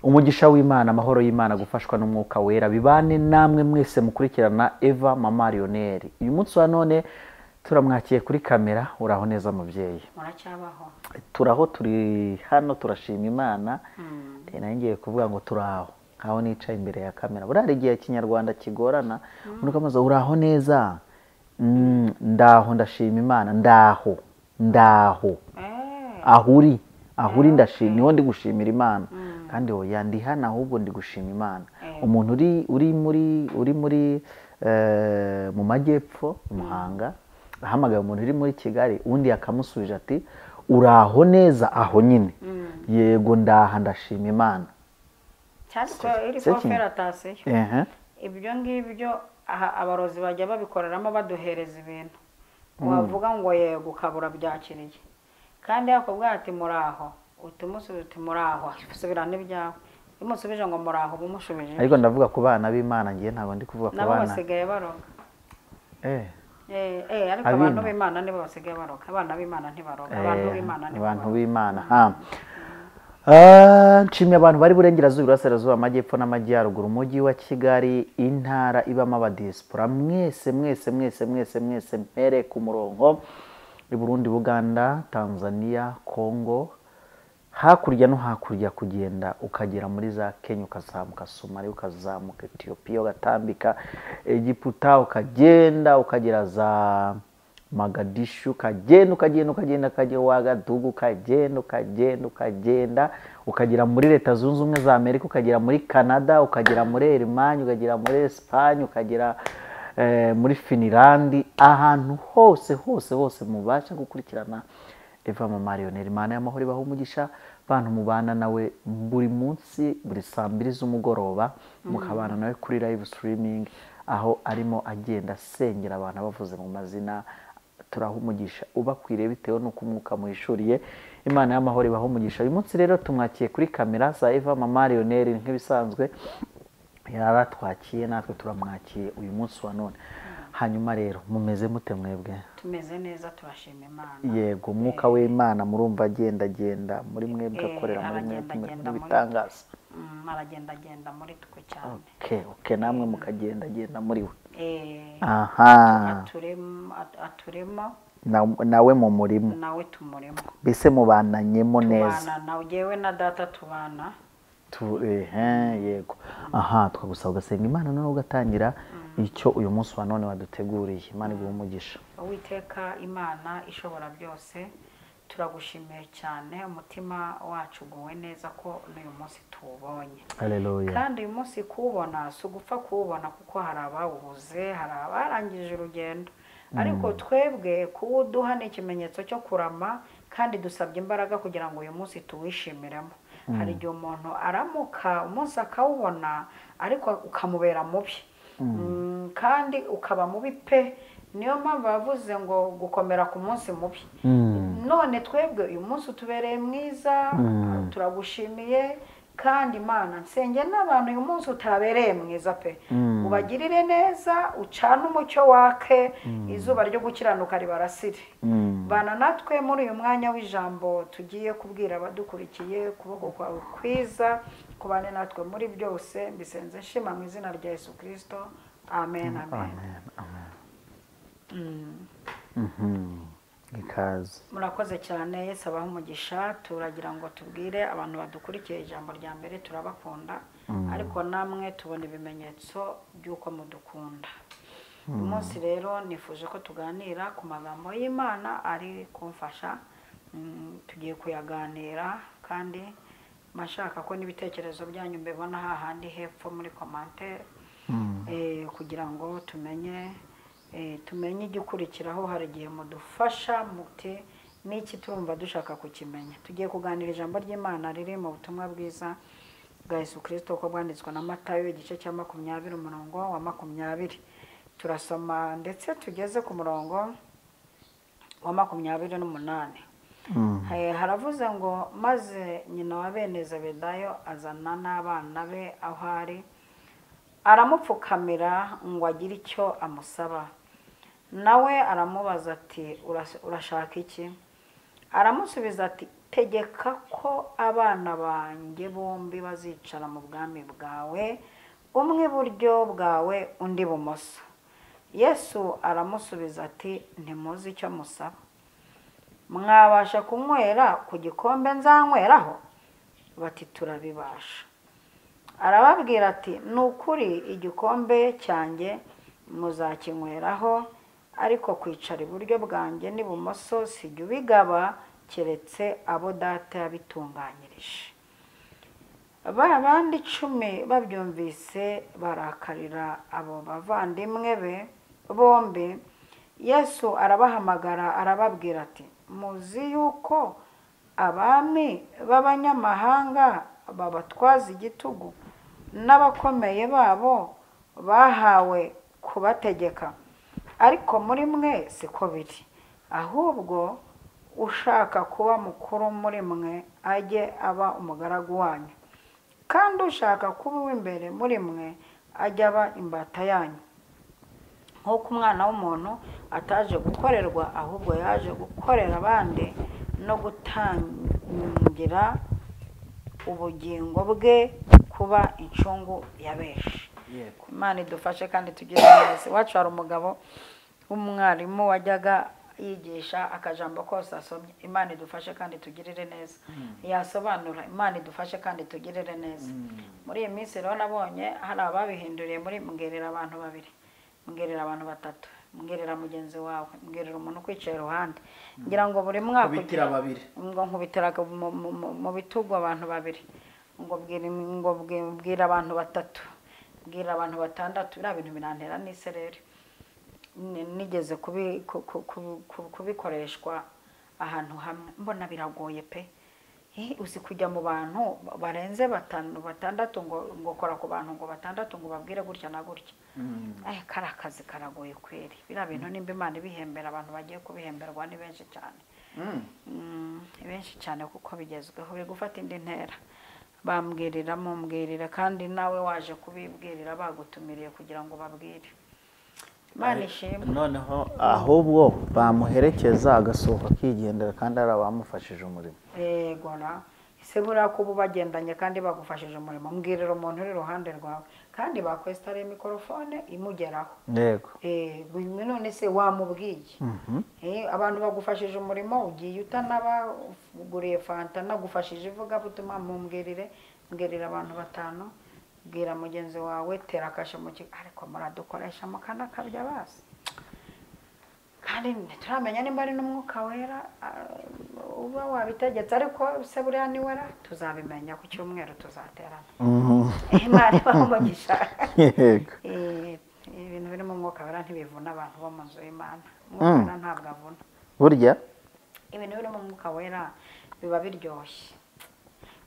Umugisha w'Imana, amahoro y'Imana, gufashwa n'umwuka wera bibane namwe mwese mukurikirana Eva Mama Lionel. Uyu munsi wa none turamwakiye kuri kamera. Uraho neza mubyeyi? Muracyabaho? Turaho, turi hano, turashima Imana. Nari ngiye kuvuga ngo turaho nkaho nicaye imbere ya kamera. Buriya hari igihe Ikinyarwanda kigorana, umuntu ukamubaza uraho neza? Ndaho, ndashima Imana, ndaho, ndaho. Aho uri, aho uri ndashima, niho ndi gushimira Imana. Kandi oya, ndi hano ahubwo ndi gushima Imana. Umuntu uri muri mu majyepfo Muhanga ahamagaye umuntu uri muri Kigali, undi akamusubije ati uraho neza? Aho nyine, yego, ndaha, ndashima Imana. Cyane ko iri C'est ko feratasiyo. Ibyo ngibyo aha abarozi bajya babikoreramo, baduhereza ibintu, wavuga ngo yego ukabura byakiriye, kandi yakubwira ati muraho, uhita umusubiza uti muraho, subirana ibyawe. Iyo umusubije ngo muraho, uba umushubije. Ariko ndavuga ku bana b'Imana, ngiye ntabwo ndi kuvuga ku Nabo bana. basigaye baroga. Ariko Ab'ino. abantu b'Imana nibo basigaye baroga, abana b'Imana ntibaroga, abantu b'Imana nibo Abantu baroga. b'Imana ha. Nshimye abantu bari Burengerazuba, Iburasirazuba, Amajyepfo n'Amajyaruguru, Umujyi wa Kigali, intara ibamo abadiaspora mwese, mwese, mwese, mwese, mwese, mpere ku murongo i Burundi, Buganda, Tanzania, Congo, hakurya no hakurya, kugenda ukagera muri za Kenya, ukazamuka Somalia, ukazamuka Ethiopia, ugatambika Egiputa, ukagenda ukagera za Magadishu, ukagenda, ukagenda, ukagenda, ukagera Wagadugu, ukagenda, ukagenda, ukagenda ukagera muri Leta Zunze Ubumwe za Amerika, ukagera muri Canada, ukagera muri Elimanye, ukagera muri Esipanye, ukagera muri Finilandi, ahantu hose hose hose mubasha gukurikirana Eva Mama Lionel. Imana y'amahoro ibaha umugisha. Bantu mubana nawe buri munsi, buri saa 2 z'umugoroba, mukabana nawe kuri live streaming, aho arimo agenda asengera abantu abavuze mu mazina, turaha umugisha ubakwiriye bitewe n'uko umwuka muhishuriye. Imana y'amahoro ibaha umugisha. Uyu munsi rero tumwakiye kuri kamera za Eva Mama Lionel nk'ibisanzwe, yaratwakiye natwe turamwakiye uyu munsi wa none. Hanyuma rero mumeze mute mwebwe? Tumeze neza, turashima Imana. Yego, umwuka w'Imana murumva agenda agenda muri mwebwe, akorera muri mwebwe Aragendagenda muri ibitangaza. Aragendagenda muri twe cyane. Okay, namwe mukagendagenda muri we. Aha aturemo. Nawe mu murimo. Nawe tumurimo. Mbese mubananyemo neza? Tubana nawe, jyewe na data tubana. Ehe, yego, aha twagusaba ugasenga Imana, noneho ugatangira icyo uyu munsi wa none waduteguriye. Imana iguha umugisha. Uwiteka Imana ishobora byose, turagushimiye cyane, umutima wacu uguwe neza ko n'uyu munsi tuwubonye. Haleluya. Kandi uyu munsi kuwubona si ugupfa kuwubona, kuko hari abawubuze, hari abarangije urugendo, ariko twebwe kuwuduha ni ikimenyetso cyo kurama, kandi dusabye imbaraga kugira ngo uyu munsi tuwishimiremo. Hari igihe umuntu aramuka umunsi akawubona, ariko ukamubera mubi, kandi ukaba mubi pe. Niyo mpamvu bavuze ngo gukomera ku munsi mubi. None twebwe uyu munsi utubereye mwiza, turagushimiye. Kandi Imana, nsenge n'abantu uyu munsi utabereye mwiza pe, ubagirire neza, ucane umucyo wake, izuba ryo gukiranuka ribarasire. Bana natwe muri uyu mwanya w'ijambo tugiye kubwira abadukurikiye. Ukuboko kwawe kwiza kubane natwe muri byose. Mbisenze nshima mu izina rya Yesu Kirisito, amen, amen. Amen, amen. Ikaze. Murakoze cyane, Yesu abahe umugisha. Turagira ngo tubwire abantu badukurikiye ijambo rya mbere: turabakunda, ariko namwe tubona ibimenyetso by'uko mudukunda. Uyu munsi rero nifuje ko tuganira ku magambo y'Imana ari kumfasha. Tugiye kuyaganira, kandi mashaka ko n'ibitekerezo byanyu mbibona hahandi hepfo muri commentaire, kugira ngo tumenye igikurikiraho. Hari igihe mudufasha muti n'iki turumva dushaka kukimenya. Tugiye kuganira ijambo ry'Imana riri mu butumwa bwiza bwa Yesu Kirisito uko bwanditswe na Matayo, igice cya 20, umurongo wa 20. Turasoma ndetse tugeze ku murongo wa 28. Haravuze ngo: "Maze nyina wa bene Zebedayo azana n'abana be aho ari, aramupfukamira ngo agire icyo amusaba. Nawe aramubaza ati: 'Urashaka iki?' Aramusubiza ati Tegeka ko abana banjye bombi bazicara mu bwami bwawe, umwe iburyo bwawe undi ibumoso. Yesu aramusubiza ati ntimuzi icyo musaba. Mwabasha kunywera ku gikombe nzanyweraho? Bati turabibasha. Arababwira ati ni ukuri igikombe cyanjye muzakinyweraho, ariko kwicara iburyo bwanjye n'ibumoso sijya ubigaba, keretse abo data yabitunganyirije. Ba bandi 10 babyumvise barakarira abo bavandimwe be bombi. Yesu arabahamagara arababwira ati muzi yuko abami b'abanyamahanga babatwaza igitugu, n'abakomeye babo bahawe kubategeka, ariko muri mwe siko biri. Ahubwo ushaka kuba mukuru muri mwe ajye aba umugaragu wanyu, kandi ushaka kuba uw'imbere muri mwe ajye aba imbata yanyu. Nk'uko umwana w'umuntu ataje gukorerwa, ahubwo yaje gukorera abandi no gutangira ubugingo bwe kuba incungu ya benshi. Imana idufashe kandi tugire neza. Iwacu hari umugabo w'umwarimu wajyaga yigisha akajambo kose asomye. Imana idufashe kandi tugirire neza. Yasobanura. Imana idufashe kandi tugirire neza. Muri iyi minsi rero nabonye hari ababihinduriye muri mbwirira abantu babiri, mbwirira abantu batatu, mbwirira mugenzi wawe, mbwirira umuntu ukwicaye iruhande. Ngira ngo buri mwaka kubitira babiri, ngo nkubitira mu bitugu abantu babiri, ngo bwira abantu batatu, bwira abantu batandatu. Biriya bintu birantera n'isereri. Nigeze kubikoreshwa ahantu hamwe mbona biragoye pe. Uzi kujya mu bantu barenze batanu batandatu ngo kora ku bantu ngo batandatu ngo babwire gutya na gutya. Kari akazi karagoye kweri. Biriya bintu nimba Imana ibihembera abantu bagiye kubihemberwa ni benshi cyane. Benshi cyane kuko bigezweho biri gufata indi ntera. Bambwirira mumbwirira, kandi nawe waje kubibwirira bagutumiriye kugira ngo babwire. Imana ishimwe. Noneho ahubwo bamuherekeza agasohoka akigendera, kandi ari abamufashije umurimo. Yego na ese buriya ko ubu bagendanye kandi bagufashije umurimo, mbwirira umuntu uri iruhande rwawe kandi bakwesitariye mikorofone imugeraho. Yego. None se wamubwiye? Abantu bagufashije umurimo ugiye utanabaguriye fanta, nagufashije ivugabutumwa, mumbwirire, mbwirira abantu batanu, bwira mugenzi wawe, tera akashe mu kigo. Ariko muradukoresha mukanakabya basi. Kandi ntituramenya nimba ari n'umwuka wera uba wabitegetse, ariko se buriya ni wera tuzabimenya ku cyumweru tuzaterana. Imana ibahe umugisha. Yego. Ibintu biri mu mwuka wera ntibivuna abantu bo mu nzu y'Imana. Umwuka wera ntabwo avuna. Burya ibintu biri mu mwuka wera biba biryoshye.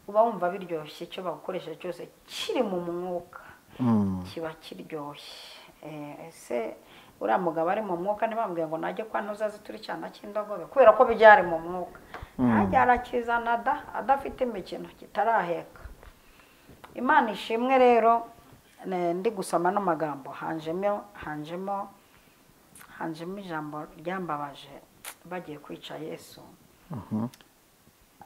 Uba wumva biryoshye, icyo bagukoresha cyose kiri mu mwuka kiba kiryoshye. Ese uriya mugabo ari mu mwuka ntibambwiye ngo najye kwa ntuzazi turi cyana cy'indogobe, kubera ko byari mu mwuka. Ntajya arakizana da adafite imikino kitaraheka. Imana ishimwe rero. Ndi gusoma no magambo hanjemo ijambo ryambabaje bagiye kwica Yesu.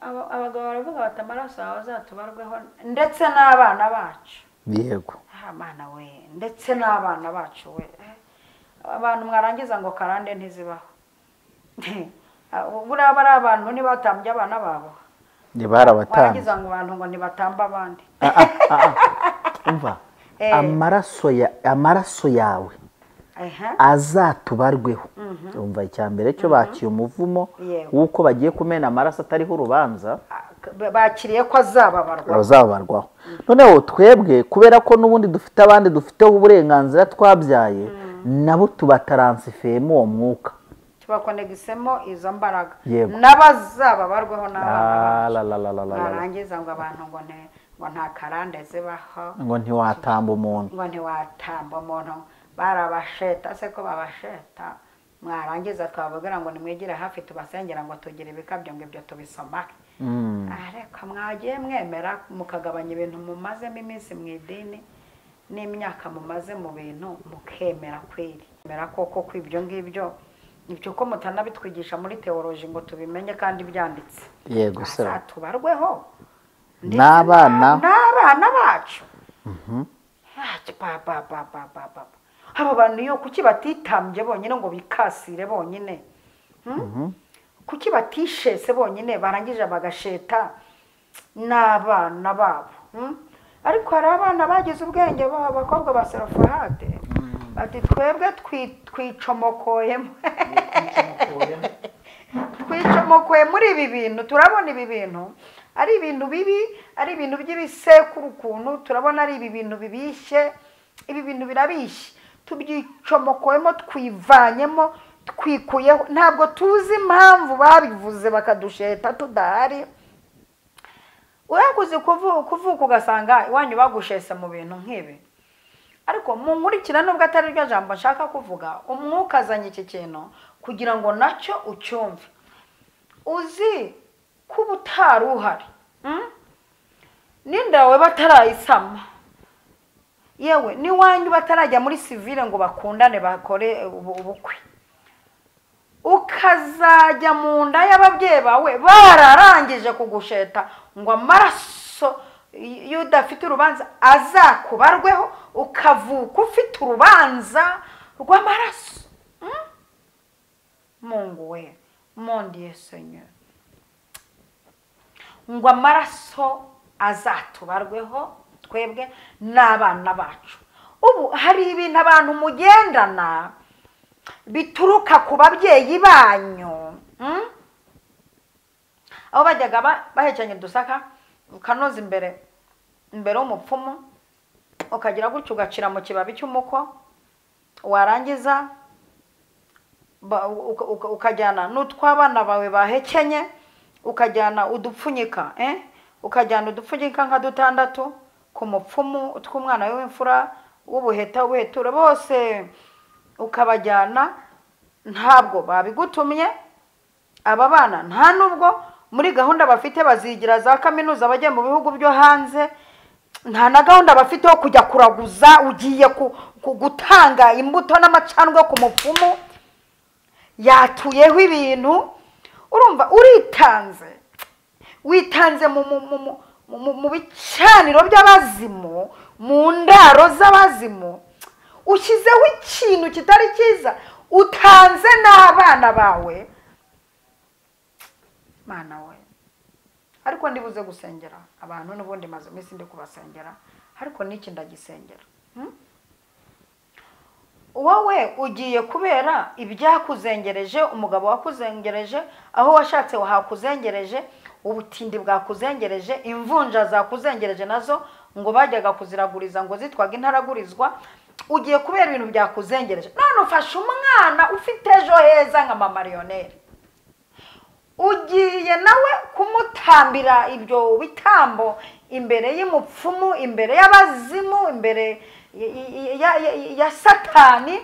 Abagabo baravuga bati amaraso yawe azatubarweho ndetse n'abana bacu. Yego. Abana we, ndetse n'abana bacu we. Abantu mwarangiza ngo karande ntizibaho. Buriya bari abantu ntibatambye abana babo. Ntibarabatambye. Warangiza ngo abantu ngo ntibatamba abandi. Umva, amaraso yawe azatubarweho. Umva icya mbere cyo bakiye umuvumo w'uko bagiye kumena amaraso atariho urubanza, bakiriye ko azababarwaho. Azababarwaho. Noneho twebwe kubera ko n'ubundi dufite abandi dufiteho uburenganzira twabyaye, nabo tubataransifeyemo uwo mwuka, tubakonegisemo izo mbaraga, n'abazababarwaho n'abana bacu. Barangiza ngo abantu ngo nta karande zibaho, ngo ntiwatamba umuntu, ngo ntiwatamba umuntu. Barabasheta se ko babasheta, mwarangiza twababwira ngo nimwegere hafi tubasengera ngo tugire ibikabyo ngo ibyo tubisoma. Ariko mwagiye mwemera mukagabanya ibintu mumazemo iminsi mu idini n'imyaka mumaze mu bintu, mukemera kweri, mera koko kwibyo ngibyo Ibyo ko mutanabitwigisha muri theology ngo tubimenye kandi byanditse. Yego se. Azatubarweho n'abana bacu. Aba bantu yo kuki batitambye bonyine ngo bikasire bonyine? Kuki batishese bonyine barangije bagasheta n'abana babo? Ariko hari abana bagize ubwenge b'abakobwa ba Serofahade bati twebwe twicomokoyemo twicomokoye muri ibi bintu, turabona ibi bintu ari ibintu bibi, ari ibintu by'ibisekuru ukuntu turabona ari ibi bintu bibishye, ibi bintu birabishye, tubyicomokoyemo, twivanyemo, twikuyeho. Ntabwo tuzi impamvu babivuze bakadusheta tudahari. Urakuze kuvuka ugasanga iwanyu bagushese mu bintu nk'ibi. Ariko mu nkurikira nubwo atari ryo jambo nshaka kuvuga, umwuka azanye iki kintu kugira ngo nacyo ucyumve. Uzi kuba utari uhari, n'inda batarayisama, yewe n'iwanyu batarajya muri sivile ngo bakundane bakore ubukwe, ukazajya mu nda y'ababyeyi bawe bararangije kugusheta ngo amaraso iyo udafite urubanza azakubarweho, ukavuka ufite urubanza rw'amaraso. Mungu we, mon Dieu Seigneur, ngo amaraso azatubarweho twebwe n'abana bacu. Ubu hari ibintu abantu mugendana bituruka ku babyeyi banyu. Aho bajyaga bahekenya udusaka, ukanoza imbere y'umupfumu, ukagira gutyo ugacira mu kibabi cy'umuko, warangiza ukajyana n'utw'abana bawe bahekenye, ukajyana udupfunyika, ukajyana udupfunyika nka 6 ku mupfumu, utw'umwana w'imfura, w'ubuheta, w'ubuhetura, bose ukabajyana. Ntabwo babigutumye aba bana, nta nubwo muri gahunda bafite bazigira za kaminuza bajya mu bihugu byo hanze, nta na gahunda bafite yo kujya kuraguza. Ugiye gutanga imbuto n'amacandwe ku mupfumu yatuyeho ibintu. Urumva uritanze, witanze mu bicaniro by'abazimu, mu ndaro z'abazimu, ushyizeho ikintu kitari cyiza, utanze n'abana bawe. Mana we, ariko ndibuze gusengera abantu n'ubundi maze iminsi ndi kubasengera, ariko n'iki ndagisengera. Wowe ugiye kubera ibyakuzengereje, umugabo wakuzengereje, aho washatse wahakuzengereje, ubutindi bwakuzengereje, imvunja zakuzengereje nazo ngo bajyaga kuziraguriza ngo zitwaga intaragurizwa, ugiye kubera ibintu byakuzengereje. None ufashe umwana ufite ejo heza nka mama Lionel, ugiye nawe kumutambira ibyo bitambo imbere y'umupfumu, imbere y'abazimu, imbere ya Satani.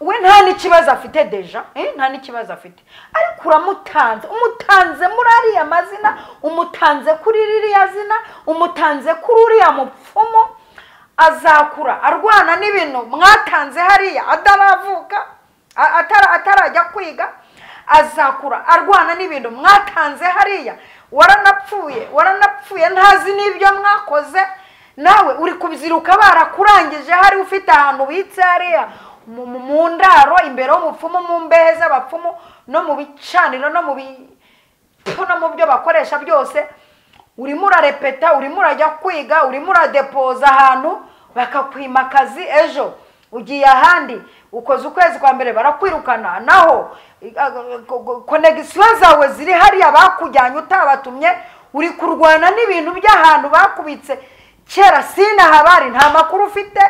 We nta n'ikibazo afite deja, nta n'ikibazo afite, ariko uramutanze, umutanze muri ariya mazina, umutanze kuri ririya zina, umutanze kuri uriya mupfumu. Azakura arwana n'ibintu mwatanze hariya ataravuka, atarajya kwiga. Azakura arwana n'ibintu mwatanze hariya, waranapfuye, waranapfuye ntazi n'ibyo mwakoze. Nawe uri kubiziruka barakurangije hari ufite ahantu ubitse hariya mu ndaro imbere y'umupfumu, mu mbehe z'abapfumu, no mu bicaniro, no mu byo bakoresha byose. Urimo urarepeta, urimo urajya kwiga, urimo uradepoza ahantu bakakwima akazi, ejo ugiye ahandi ukoze ukwezi kwa mbere barakwirukana, naho konegisiyo zawe ziri hariya bakujyanye utabatumye. Uri kurwana n'ibintu by'ahantu bakubitse kera, sinahabari, nta makuru ufite,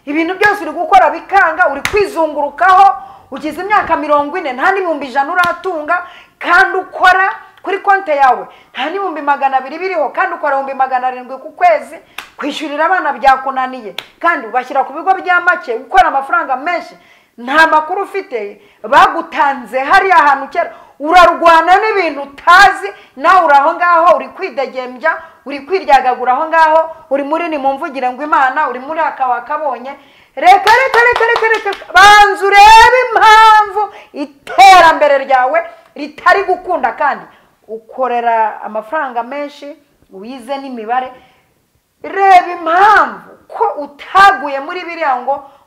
ibintu byose uri gukora bikanga, uri kwizungurukaho. Ugize imyaka 40 nta n'ibihumbi 100 uratunga, kandi ukora kuri konte yawe nta n'ibihumbi 200 biriho, kandi ukora 700 ku kwezi. Kwishyurira abana byakunaniye, kandi ubashyira ku bigo bya make, ukora amafaranga menshi, nta makuru ufite, bagutanze hariya ahantu kera. Urarwana n'ibintu utazi, nawe uri aho ngaho uri kwidegembya, Uri kwiryagagura aho ngaho, uri muri ni mumvugire ngo Imana, uri muri akawakabonye. Reka reka reka reka reka, banza urebe impamvu iterambere ryawe ritari gukunda, kandi ukorera amafaranga menshi, wize n'imibare. Reba impamvu ko utaguye muri biriya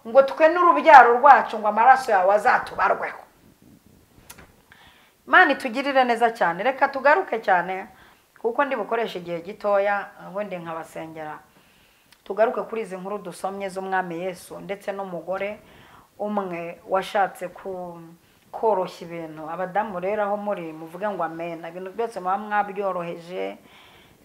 ngo twe n'urubyaro rwacu ngo amaraso yawe azatubarweho. Imana itugirire neza cyane. Reka tugaruke cyane kuko ndi bukoresha igihe gitoya ubundi nkabasengera. Tugaruke kuri izi nkuru dusomye z'Umwami Yesu ndetse n'umugore umwe washatse koroshya ibintu. Abadamu rero aho muri muvuge ngo amen, ibintu byose muba mwabyoroheje,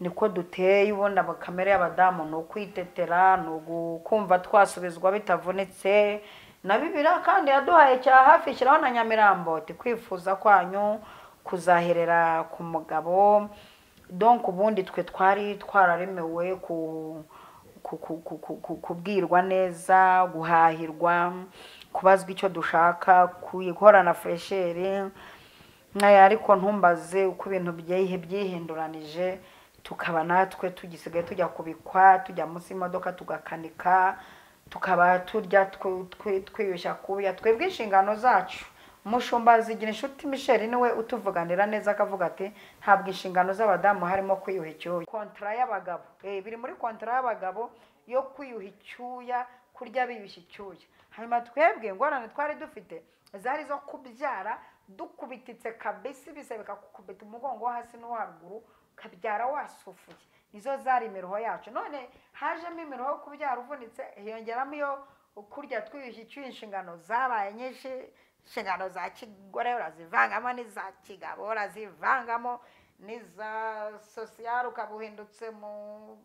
niko duteye. Ubundi kamere y'abadamu ni ukwitetera, ni ukumva twasubizwa bitavunitse. Na Bibiliya kandi yaduhaye cya hafi, ishyiraho na Nyamirambo iti kwifuza kwanyu kuzaherera ku mugabo. Donc ubundi twe twari twararemewe kubwirwa neza, guhahirwa, kubazwa icyo dushaka, guhorana fresheri. Ariko ntumbaze uko ibintu byihinduranije, tukaba natwe tugisigaye tujya kubikwa, tujya munsi y'imodoka tugakanika, tukaba turya twiyushya kuya. Twebwe inshingano zacu, Umushumba Zigira Inshuti Michel niwe utuvuganira neza, akavuga ati ntabwo inshingano z'abadamu harimo kwiyuha icyuya. Kontra y'abagabo biri muri kontra y'abagabo yo kwiyuha icyuya, kurya biyushya icyuya. Hanyuma twebwe ingorane twari dufite zari zo kubyara dukubititse kabisa, ibise bikakukubita umugongo wo hasi no haruguru, ukabyara wasufuye. Nizo zari imiruho yacu. None hajemo imiruho yo kubyara uvunitse, hiyongeramo iyo kurya twiyushya icyuya. Inshingano zabaye nyinshi, inshingano za kigore urazivangamo n'iza kigabo, urazivangamo n'iza sosiyal, ukabuhindutse mu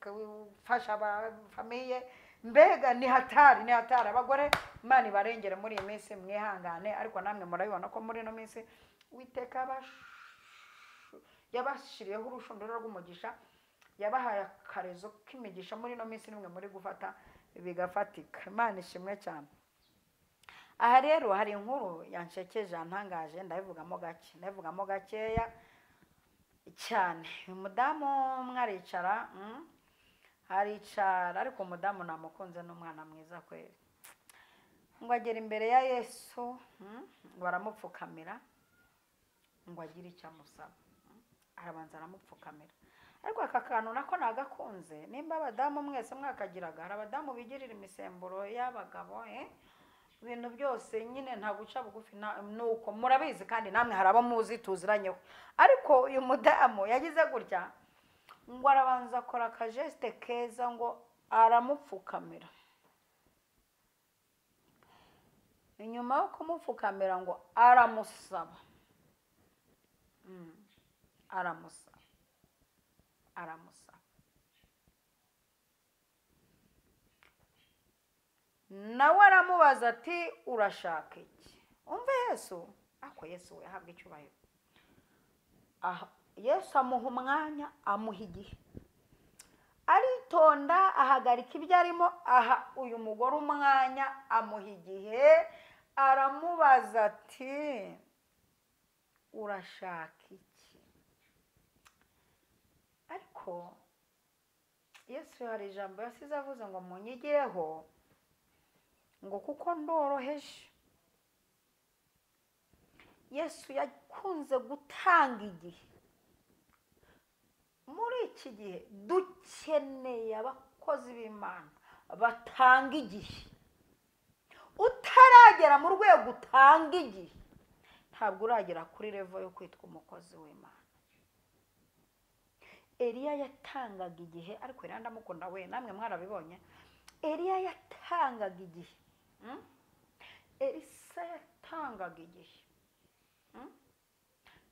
gufasha abafamiye. Mbega ni hatari, ni hatari. Abagore Imana ibarengere muri iyi minsi, mwihangane. Ariko namwe murabibona ko muri ino minsi Uwiteka yabashiriyeho urushundura rw'umugisha, yabahaye akarezo k'imigisha. Muri ino minsi nimwe muri gufata bigafatika. Imana ishimwe cyane. Aha rero hari inkuru yanshekeje, yantangaje, ndabivugamo gake, ndabivugamo gakeya cyane. Umudamu umwe aricara, aricara, ariko umudamu namukunze, n'umwana mwiza kweli. Ngo agera imbere ya Yesu, ngo aramupfukamira, ngo agire icyo amusaba. Arabanza aramupfukamira. Ariko aka kantu nako nagakunze, nimba abadamu mwese mwakagiraga, hari abadamu bigirira imisemburo y'abagabo, ibintu byose nyine nta guca bugufi, nuko murabizi, kandi namwe hari abo muzi tuziranyeho. Ariko uyu mudamu yagize gutya, ngo arabanza akora akajeste keza, ngo aramupfukamira. Inyuma yo kumupfukamira ngo aramusaba, aramusaba, aramusaba. Nawe aramubaza ati urashaka iki? Umve Yesu, ako Yesu we ahabwa icyubahiro. Yesu amuha umwanya, amuha igihe, aritonda, ahagarika ibyo arimo, aha uyu mugore umwanya, amuha igihe, aramubaza ati urashaka iki? Ariko Yesu hari ijambo yasize avuze ngo munyigireho, ngo kuko ndoroheje. Yesu yakunze gutanga igihe. Muri iki gihe dukeneye abakozi b'Imana batanga igihe. Utaragera mu rwego utanga igihe, ntabwo uragera kuri level yo kwitwa umukozi w'Imana. Eliya yatangaga igihe, ariko Eliya ndamukunda we, namwe mwarabibonye. Eliya yatangaga igihe, Elisa yatangaga igihe,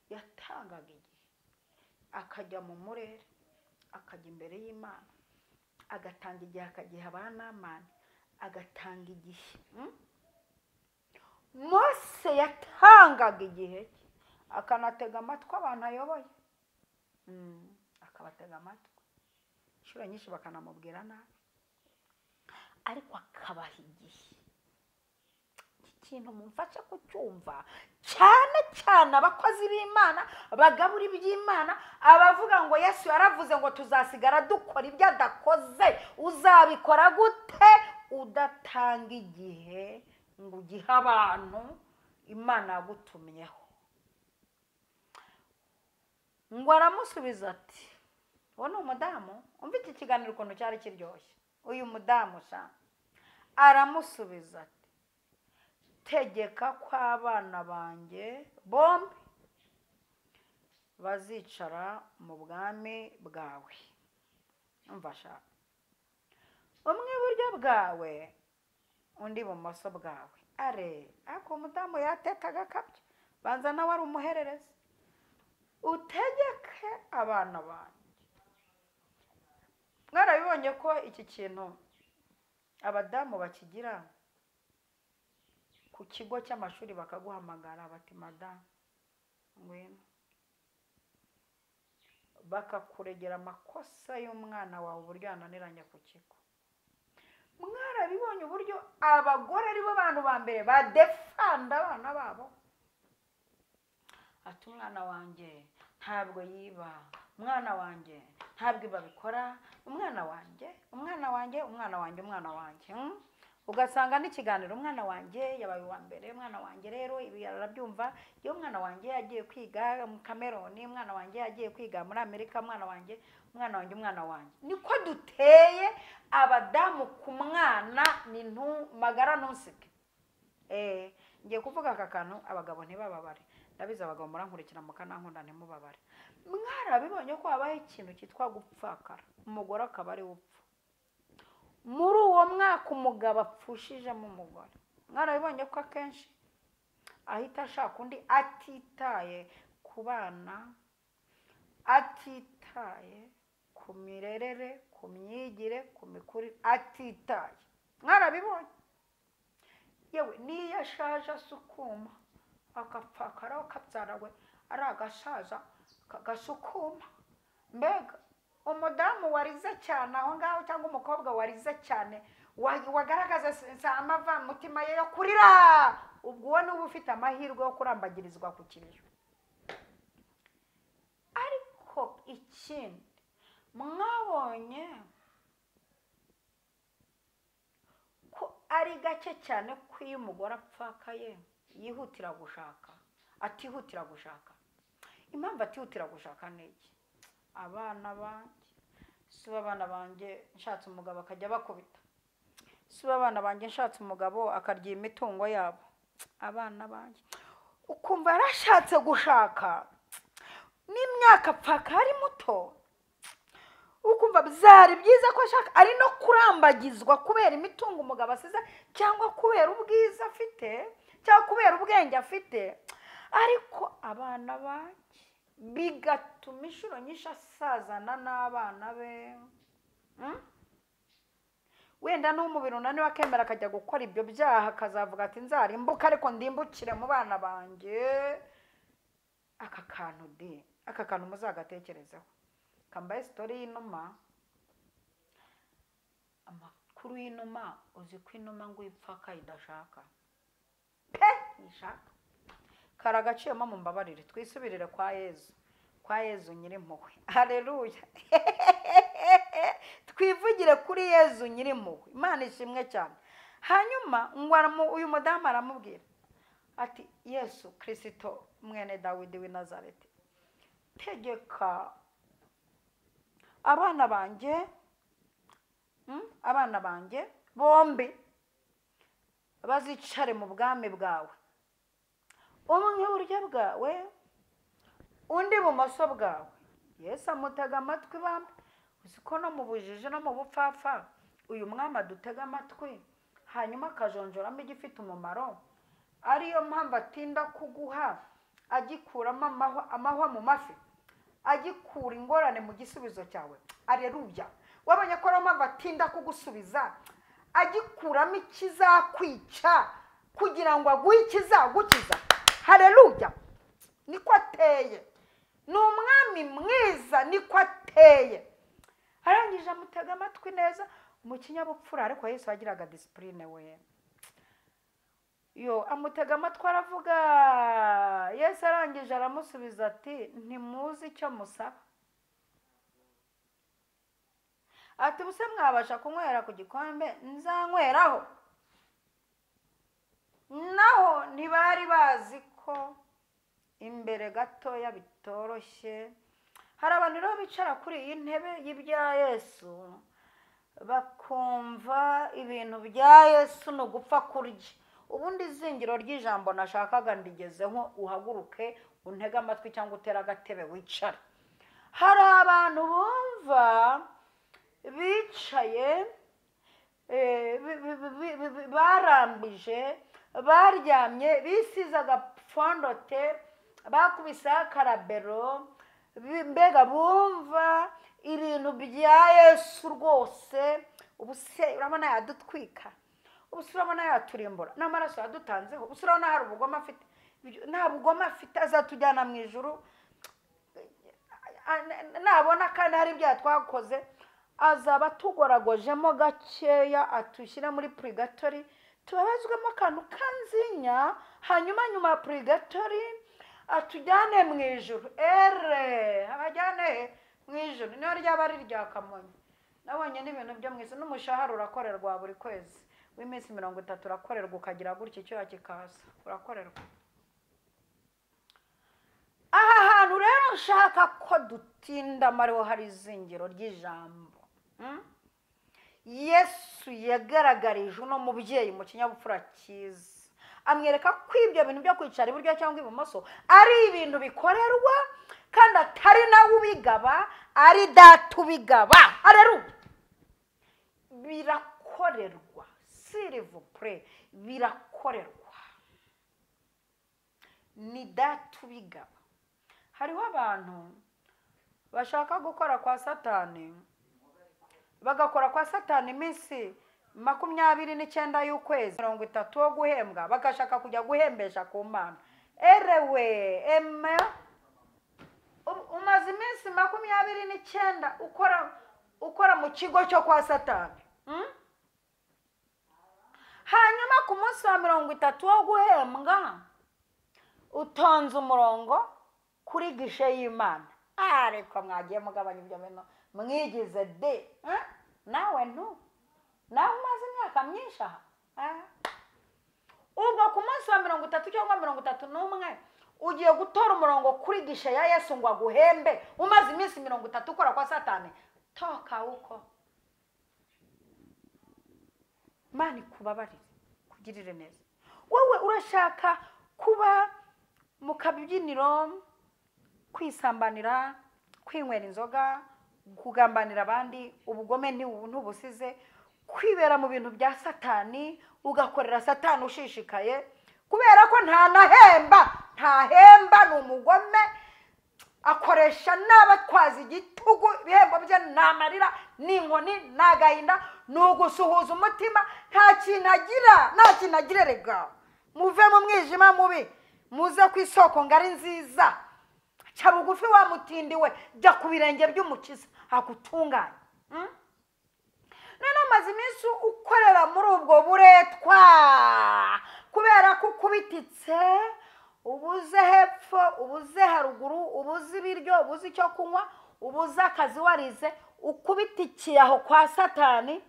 yatangaga igihe, akajya mu murere, akajya imbere y'Imana, agatanga igihe, akagiha ba Namani, agatanga igihe. Mose yatangaga igihe cye, akanatega amatwi abantu ayoboye, akabatega amatwi inshuro nyinshi bakanamubwira nabi, ariko akabaha igihe. Iki kintu mumfashe kucyumva, cyane cyane abakozi b'Imana bagabura iby'Imana, abavuga ngo Yesu yaravuze ngo tuzasigara dukora ibyo adakoze. Uzabikora gute udatanga igihe ngo ugihe abantu Imana yagutumyeho? Ngo aramusubiza ati, uwo ni umudamu, umva iki kiganiro ukuntu cyari kiryoshye. Uyu mudamu sha aramusubiza ati, tegeka ko abana banjye bombi bazicara mu bwami bwawe. Umva sha, umwe iburyo bwawe undi ibumoso bwawe. Are, ariko umudamu yatekaga akabya, banza nawe ari umuhererezi. Utegeke abana banjye. Mwarabibonye ko iki kintu abadamu bakigira ku kigo cy'amashuri, bakaguhamagara bati madamu ngwino, bakakuregera amakosa y'umwana wawe uburyo yananiranye ku kigo. Mwarabibonye uburyo abagore aribo bantu ba mbere badefanda abana babo. Ati umwana wanjye ntabwo yiba, umwana wanjye ntabwo babikora, umwana wanjye, umwana wanjye, umwana wanjye, umwana wanjye. Ugasanga n'ikiganiro, umwana wanjye yabaye uwa mbere, umwana wanjye rero ibi arabyumva, iyo umwana wanjye yagiye kwiga mu Cameroon, umwana wanjye yagiye kwiga muri Amerika, umwana wanjye, umwana wanjye, umwana wanjye. Niko duteye abadamu ku mwana, ni magara ntusige. Ngiye kuvuga aka kantu abagabo ntibababare. Ndabizi abagabo murankurikira mukanankunda ntimubabare. Mwarabibonye ko habaho ikintu cyitwa gupfakara, umugore akaba ari upfa. Muri uwo mwaka umugabo apfushijemo umugore, mwarabibonye ko akenshi ahita ashaka undi atitaye ku bana, atitaye ku mirerere, ku myigire, ku mikurire, atitaye. Mwarabibonye. Yewe niyo ashaje asukuma akapfakara akabyara we ari agasaza gasukuma. Mbega umudamu warize cyane aho ngaho, cyangwa umukobwa warize cyane wagaragaza amava mutima ye yo kurira, ubwo uwo niba ufite amahirwe yo kurambagirizwa ku kiriyo. Ariko ikindi mwabonye ko ari gake cyane ko iyo umugore apfakaye yihutira gushaka, atihutira gushaka. Impamvu atihutira gushaka ni iki? Abana banjye, si abana banjye nshatse umugabo akajya bakubita, si abana banjye nshatse umugabo akarya imitungo yabo, abana banjye. Ukumva yarashatse gushaka n'imyaka apfaka ari muto, ukumva byari byiza ko ashaka, ari no kurambagizwa kubera imitungo umugabo asize, cyangwa kubera ubwiza afite, cyangwa kubera ubwenge afite. Ariko abana banjye bigatuma inshuro nyinshi asazana n'abana be. Wenda n'umubiri unaniwe akemera akajya gukora ibyo byaha, akazavuga ati nzarimbuka ariko ndimbukire mu bana banjye. Aka kantu de, aka kantu muzagatekerezeho. Kambaye story y'inuma, amakuru y'inuma. Uzi ko inuma ngo ipfaka idashaka pe, ishaka karagaciyemo. Mumbabarire twisubirire kwa Yezu, kwa Yezu nyirimpuhwe. Haleluya. Twivugire kuri Yezu nyirimpuhwe. Imana ishimwe cyane. Hanyuma ngo uyu mudamu aramubwira ati Yesu Kristo mwene Dawidi w'i Nazareti, tegeka abana banjye, abana banjye bombi bazicare mu bwami bwawe, umwe iburyo bwawe undi ibumoso bwawe. Yesu amutega amatwi bambi. Uzi ko no mu bujiji no mu bupfapfa uyu mwami adutega amatwi, hanyuma akajonjoramo igifite umumaro. Ariyo mpamvu atinda kuguha, agikuramo amahwa mu mafi, agikura ingorane mu gisubizo cyawe. Aleluya. Wabonye ko ariyo mpamvu atinda kugusubiza, agikuramo ikizakwica kugira ngo aguhe ikizagukiza. Haleluya. Niko ateye, ni umwami mwiza, niko ateye. Arangije amutega amatwi neza mu kinyabupfura. Ariko Yesu yagiraga discipline we. Yo amutega amatwi aravuga. Yesu arangije aramusubiza ati ntimuzi icyo musaba. Ati ubuse mwabasha kunywera ku gikombe nzanyweraho? Naho ntibari bazi ko imbere gatoya bitoroshye. Hari abantu rero bicara kuri iyi ntebe y'ibya Yesu bakumva ibintu bya Yesu ni ugupfa kurya. Ubundi izingiro ry'ijambo nashakaga ndigezeho, uhaguruke untege amatwi cyangwa utere agatebe wicare. Hari abantu bumva bicaye barambije, baryamye, bisize agafondote, bakubiseho akarabero, mbega bumva ibintu bya Yesu rwose. Ubu se urabona yadutwika, ubu se urabona yaturimbura n'amaraso yadutanzeho, ubu se urabona hari ubugome afite? Nta bugome afite, azatujyana mu ijuru nabona kandi hari ibyaha twakoze azaba atugoragojemo gakeya, atushyira muri purigatori tubabazwemo akantu kanzinya, hanyuma nyuma ya purigatori atujyane mu ijuru. Ere abajyane mu ijuru niyo ryaba ari irya Kamonyi. Nabonye n'ibintu byo mu isi, n'umushahara urakorerwa buri kwezi w'iminsi 30 urakorerwa, ukagira gutya icyuya kikaza, urakorerwa. Aha hantu rero nshaka ko dutinda mariho hari izingiro ry'ijambo. Yesu yagaragarije uno mubyeyi mu kinyabupfura cyiza, amwereka ko ibyo bintu byo kwicara iburyo cyangwa ibumoso ari ibintu bikorerwa, kandi atari nawe ubigaba, ari data ubigaba. Haleluya! Birakorerwa, s'il vous plaît, birakorerwa, ni data ubigaba. Hariho abantu bashaka gukora kwa Satani, bagakora kwa Satani iminsi 29 y'ukwezi, 30 wo guhembwa, bagashaka kujya guhembesha ku Mana. Erewe eme, umaze iminsi 29 ukora mu kigo cyo kwa Satani, hanyuma ku munsi wa 30 wo guhembwa utonze umurongo kuri gishe y'Imana. Ariko mwagiye mugabanya ibyo bintu mwigize de, nawe ntu nawe umaze imyaka myinshi aha. Ubwo ku munsi wa 30 cyangwa 31 ugiye gutora umurongo kuri gishe ya Yesu ngo aguhembe, umaze iminsi 30 ukora kwa Satani. Toka uko Mani kubabarire, kugirire neza. Wowe urashaka kuba mu kabyiniro, kwisambanira, kwinywera inzoga, kugambanira abandi, ubugome ntubusize, kwibera mu bintu bya Satani, ugakorera Satani ushishikaye, kubera ko nta nahemba, ntahemba, ni umugome, akoresha n'abatwaza igitugu, ibihembo bye ni amarira, ni inkoni, ni agahinda, ni ugusuhuza umutima, nta kintu agira, nta kintu agira. Rega muve mu mwijima mubi, muze ku isoko ngari nziza. Ca bugufi wa mutindi we, jya ku birenge by'Umukiza agutunganye. None umaze iminsi ukorera muri ubwo buretwa, kubera ko ukubititse, ubuze hepfo, ubuze haruguru, ubuze ibiryo, ubuze icyo kunywa, ubuze akazi warize, ukubitikiye aho kwa Satani,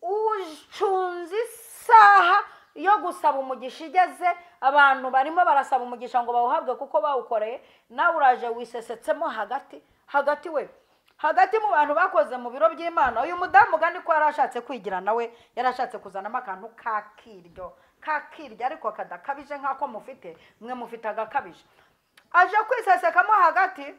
ucunze isaha yo gusaba umugisha igeze, abantu barimo barasaba umugisha ngo bawuhabwe kuko bawukoreye, nawe uraje wisesetsemo hagati hagati we hagati mu bantu bakoze mu biro by'Imana. Uyu mudamu gani ko yarashatse kwigira nawe, yarashatse kuzanamo akantu kakiryo kakiryo, ariko kadakabije nk'ako mufite mwe, mufite agakabije. Aje kwisesekamo hagati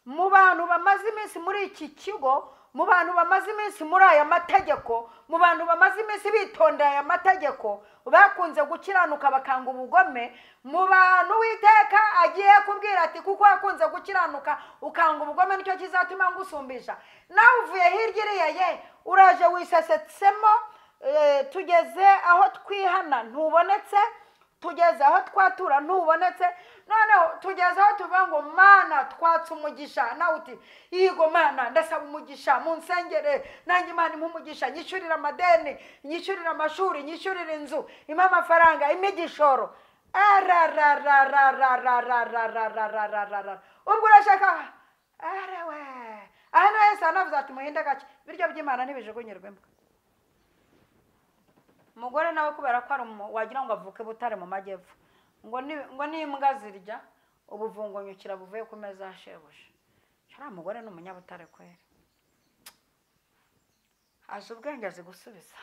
mu bantu bamaze iminsi muri iki kigo, mu bantu bamaze iminsi muri aya mategeko, mu bantu bamaze iminsi bitondeye aya mategeko, bakunze gukiranuka bakanga ubugome, mu bantu Uwiteka agiye kubwira ati kuko wakunze gukiranuka ukanga ubugome nicyo kizatuma ngusumbisha. Nawe uvuye hirya iriya ye, uraje wisesetsemo. Tugeze aho twihana ntubonetse, tugeze aho twatura ntubonetse, Noneho tugeze aho tuvuga ngo Mana twatse umugisha, nawe uti yego Mana ndasaba umugisha mu nsengere, nanjye Imana impa umugisha, nyishyurira amadeni, nyishyurira amashuri, nyishyurira inzu, impa amafaranga, impa igishoro. Arararararararararararararara. Ubwo urashaka arawe. Aha niho Yesu anavuze ati muhinde gake, ibiryo by'Imana ntibijugunyirwe imbwa. Umugore nawe kubera ko ari wagira ngo avuke Butare mu majyepfo, ngo n'imbwa zirya ubuvungonyukira buvuye ku meza ya shebuja. Uriya mugore ni umunyabutare kweri, azi ubwenge, azi gusubiza.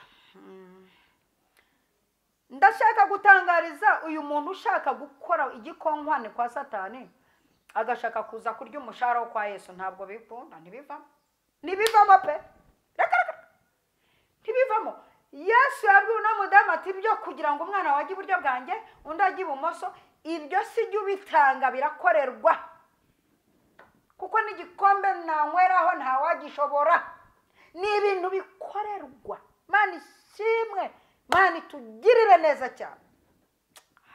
Ndashaka gutangariza uyu muntu ushaka gukora igikonkwani kwa Satani, agashaka kuza kurya umushahara wo kwa Yesu, ntabwo bikunda, ntibivamo, ntibivamo pe, reka reka, ntibivamo. Yesu yabwiye uno mudamu ati ibyo kugira ngo umwana wawe ajye iburyo bwanjye undi ajye ibumoso, ibyo si jya ubitanga, birakorerwa, kuko n'igikombe nanyweraho ntawagishobora. Ni ibintu bikorerwa. Mana ishimwe, Mana itugirire neza cyane.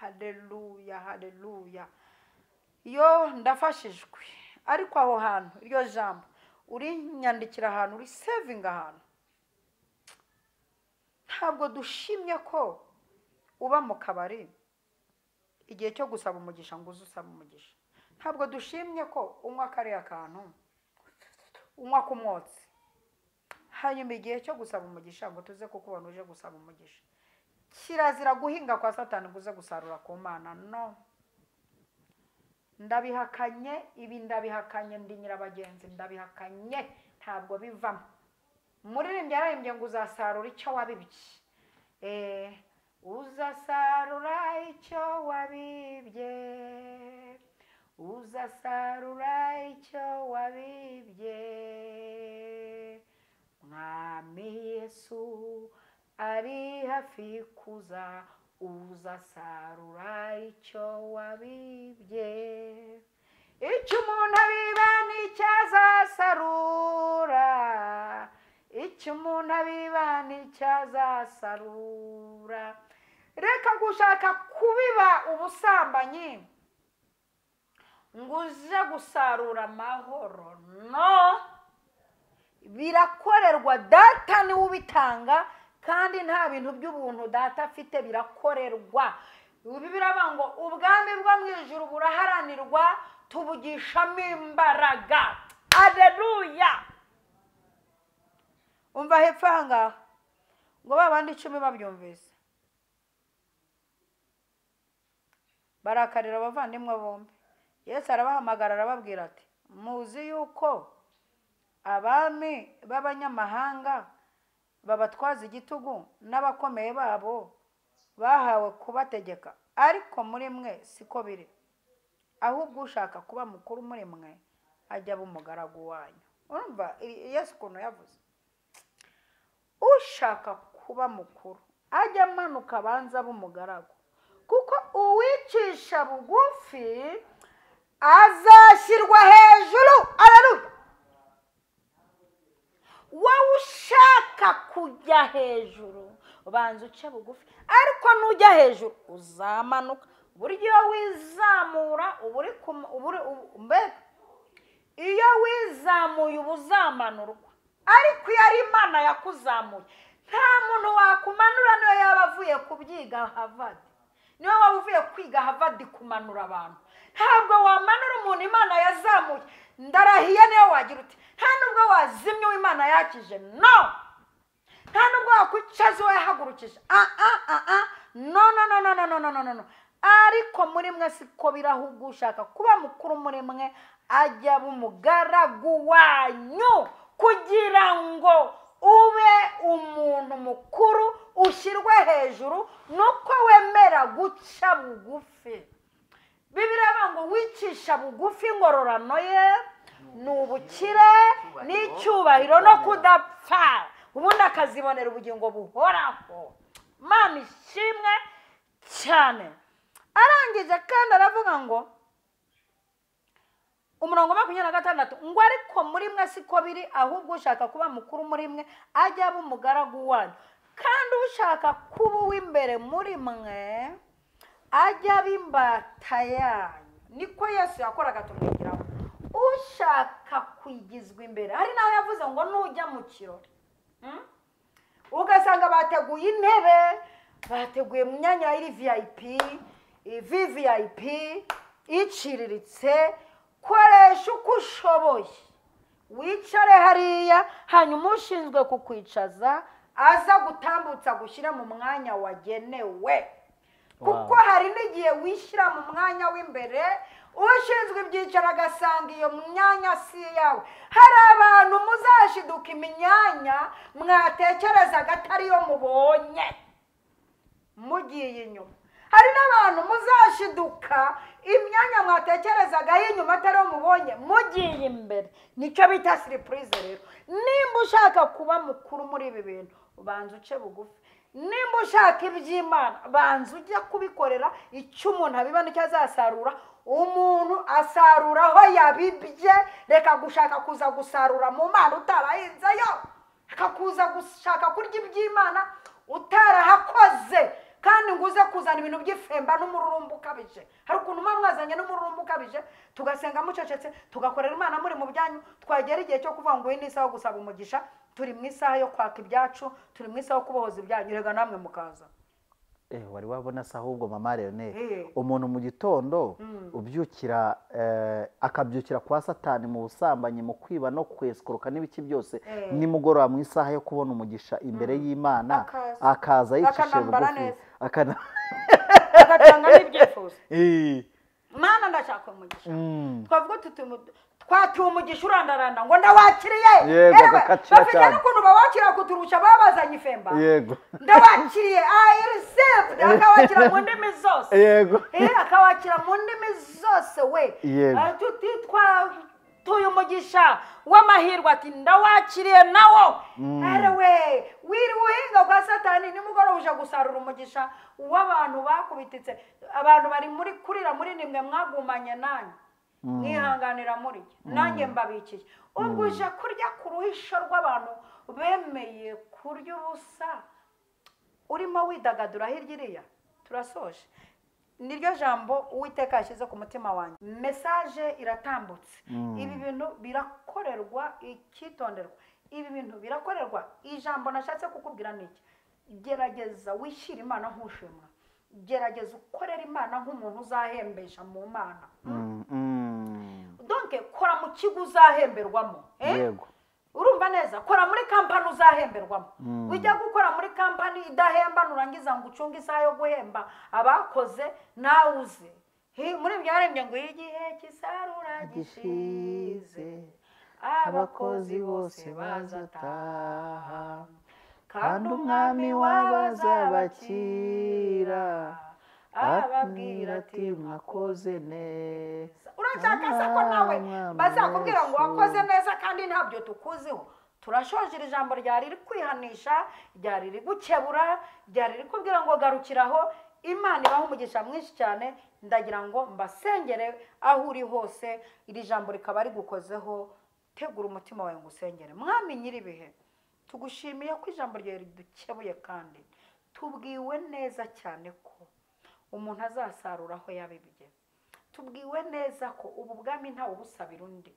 Haleluya, haleluya. Yo ndafashijwe. Ariko aho hantu iryo jambo urinyandikira ahantu, uri sevinga ahantu, ntabwo dushimye ko uba mu kabari igihe cyo gusaba umugisha ngo uze usaba umugisha. Ntabwo dushimye ko unywa kariya kantu, unywa ku mwotsi, hanyuma igihe cyo gusaba umugisha ngo tuze kukubona uje gusaba umugisha. Kirazira guhinga kwa Satani ngo uze gusarura ku Mana. No, ndabihakanye, ibi ndabihakanye, ndi nyirabagenzi, ndabihakanye, ntabwo bivamo. Umuririmbyi yararimbye ngo uzasarura icyo wabibye. Uzasarura icyo wabibye, uzasarura icyo wabibye. Mwami Yesu ari hafi kuza, uzasarura icyo wabibye. Icyo umuntu abiba nicyo azasarura, icyo umuntu abiba nicyo azasarura. Reka gushaka kubiba ubusambanyi ngo uze gusarura amahoro. No, birakorerwa. Data niwe ubitanga, kandi nta bintu by'ubuntu data afite, birakorerwa. Ibi biravuga ngo ubwami bwo mu ijuru buraharanirwa, tubugishamo imbaraga. Haleluya. Umva hepfo aha ngaha ngo ba bandi 10 babyumvise barakarira abavandimwe bombi. Yesu arabahamagara arababwira ati muzi yuko abami b'abanyamahanga babatwaza igitugu n'abakomeye babo bahawe kubategeka, ariko muri mwe siko biri, ahubwo ushaka kuba mukuru muri mwe ajya aba umugaragu wanyu. Urumva Yesu ukuntu yavuze, ushaka kuba mukuru ajya amanuka abanza aba umugaragu, kuko uwicisha bugufi azashyirwa hejuru. Haleluya. Wowe ushaka kujya hejuru banza uce bugufi, ariko nujya hejuru uzamanuka. Buryo iyo wizamura mbega iyo wizamuye uba uzamanurwa, ariko iyo ari Imana yakuzamuye nta muntu wakumanura, niyo yaba avuye kubyiga Harvard, niyo waba uvuye kwiga Harvard kumanura abantu, ntabwo wamanura umuntu Imana yazamuye. Ndarahiye, niyo wagira uti nta nubwo wazimye uwo Imana yakije, no, nta nubwo wakwicaza uwo yahagurukije, no no no no no no no no. Ariko muri mwe siko birahubwo ushaka kuba mukuru muri mwe ajya aba umugaragu wanyu, kugira ngo ube umuntu mukuru ushyirwe hejuru, nuko wemera guca bugufi. Bibiliya ivuga ngo wicisha bugufi ingororano ye ni ubukire n'icyubahiro no kudapfa, ubundi akazibonera ubugingo buhoraho. Mana ishimwe cyane. Arangije kandi aravuga ngo umurongo 26 ngo ariko muri mwe siko biri, ahubwo ushaka kuba mukuru muri mwe ajya aba umugaragu wanyu, kandi ushaka kuba uw'imbere muri mwe ajya aba imbata yanyu. Niko Yesu yakoraga tumwigiraho. Ushaka kwigizwa imbere, hari nawe yavuze ngo nujya mu kirori ugasanga bateguye intebe, bateguye mu myanya iri VIP, VVIP iciriritse, koresha uko ushoboye wicare hariya, hanyuma ushinzwe kukwicaza aza gutambutsa gushyira mu mwanya wagenewe. Kuko hari n'igihe wishyira mu mwanya w'imbere, ushinzwe ibyicaro agasanga iyo myanya si iyawe. Hari abantu muzashiduka imyanya mwatekerezaga atariyo mubonye mugiye inyuma. Hari n'abantu muzashiduka imyanya mwatekerezaga y'inyuma atariyo mubonye mugiye imbere. Nicyo bita surprise rero. Nimba ushaka kuba mukuru muri ibi bintu, ubanza uce bugufi. Nimba ushaka iby'Imana, banza ujya kubikorera. Icyo umuntu abiba nicyo azasarura. Umuntu asarura aho yabibye. Reka gushaka kuza gusarura mu Mana utarahinzeyo, reka kuza gushaka kurya iby'Imana utarahakoze, kandi ngo uze kuzana ibintu by'ifemba n'umururumba ukabije. Hari ukuntu muba mwazanye n'umururumba ukabije, tugasenga mucecetse, tugakorera Imana muri mu byanyu, twagera igihe cyo kuvuga ngo iyi ni isaha yo gusaba umugisha, turi mu isaha yo kwaka ibyacu, turi mu isaha yo kubohoza ibyanyu, rega namwe mukaza. Wari wabona se ahubwo mama Leonel, umuntu mu gitondo ubyukira akabyukira kwa Satani mu busambanyi, mu kwiba no kweskuruka n'ibiki byose, nimugoroba mu isaha yo kubona umugisha imbere y'Imana akaza yicishije bugufi, agatanga n'ibyifuzo. Mana ndashaka umugisha. Twavuga tuti twatuye umugisha urandaranda ngo ndawakiriye. Bafite n'ukuntu bawakira kuturusha babazanye ifemba. Yego. Ndawakiriye, I received, akawakira mu ndimi zose. Yego. Akawakira mu ndimi zose we. Tuti twatuye umugisha w'amahirwe ati ndawakiriye nawo. Arewe, wiriwe uhinga kwa Satani, nimugoroba uje gusarura umugisha w'abantu bakubititse. Abantu bari muri kurira muri nimwe mwagumanye nanyu, mwihanganira muri nanjye mbabikiye. Ubwo uje kurya ku ruhisho rw'abantu bemeye kurya ubusa, urimo widagadura hirya iriya. Turasoje. Niryo jambo Uwiteka yashyize ku mutima wanjye. Message iratambutse. Ibi bintu birakorerwa icyitonderwa. Ibi bintu birakorerwa. Ijambo nashatse kukubwira ni iki: gerageza wishyira Imana nk'ushimwa, gerageza ukorera Imana nk'umuntu uzahembesha mu Mana. Donc kora mu kigo uzahemberwamo. Yego. Urumva neza, kora muri kampani uzahemberwamo. Ujya gukora muri kampani idahemba nurangiza ngo ucunge isaha yo guhemba abakoze nawe uze. Muri byarembye ngo igihe cy'isarura gishize, abakozi bose bazataha, kandi umwami w'abazabakira ababwira ati mwakoze neza. Urashaka se ko nawe bazakubwira ngo wakoze neza kandi ntabyo tukuziho? Turashoje iri jambo ryari riri kwihanisha, ryari riri gukebura, ryari riri kubwira ngo garukiraho. Imana ibahe umugisha mwinshi cyane. Ndagira ngo mbasengere aho uri hose, iri jambo rikaba rigukozeho. Tegura umutima wawe ngo usengere. Mwami nyir'ibihe, tugushimiye ko ijambo ryawe ridukebuye, kandi tubwiwe neza cyane ko umuntu azasarura aho yabibye. Tubwiwe neza ko ubu bwami ntawe ubusabira undi.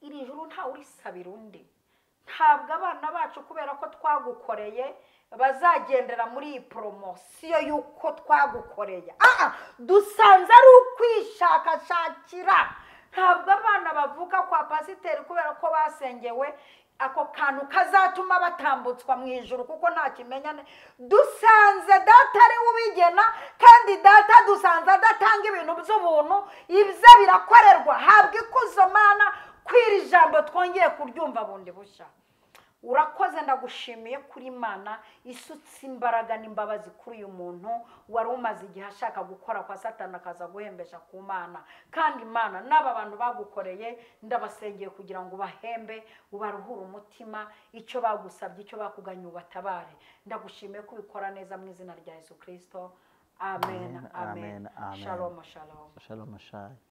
Iri juru ntawe urisabira undi. Ntabwo abana bacu kubera ko twagukoreye bazagendera muri iyi poromosiyo y'uko twagukoreye. Dusanze ari ukwishakashakira. Ntabwo abana bavuka kwa pasiteri kubera ko basengewe, ako kantu kazatuma batambutswa mu ijuru kuko nta kimenyane. Dusanze data ari ubigena, kandi data dusanze adatanga ibintu by'ubuntu, ibye birakorerwa. Habwa ikuzo Mana kw'iri jambo twongeye kuryumva bundi bushya. Urakoze, ndagushimiye kuri Imana isutse imbaraga n'imbabazi kuri uyu muntu wari umaze igihe ashaka gukora kwa Satani akaza guhembesha ku Mana. Kandi Imana n'aba bantu bagukoreye ndabasengeye kugira ngo ubahembe, ubaruhure umutima, icyo bagusabye, icyo bakuganye ubatabare. Ndagushimiye kubikora neza mu izina rya Yesu Kristo. Amen, amen, amen. Shalom, shalom. Shalom, shalom.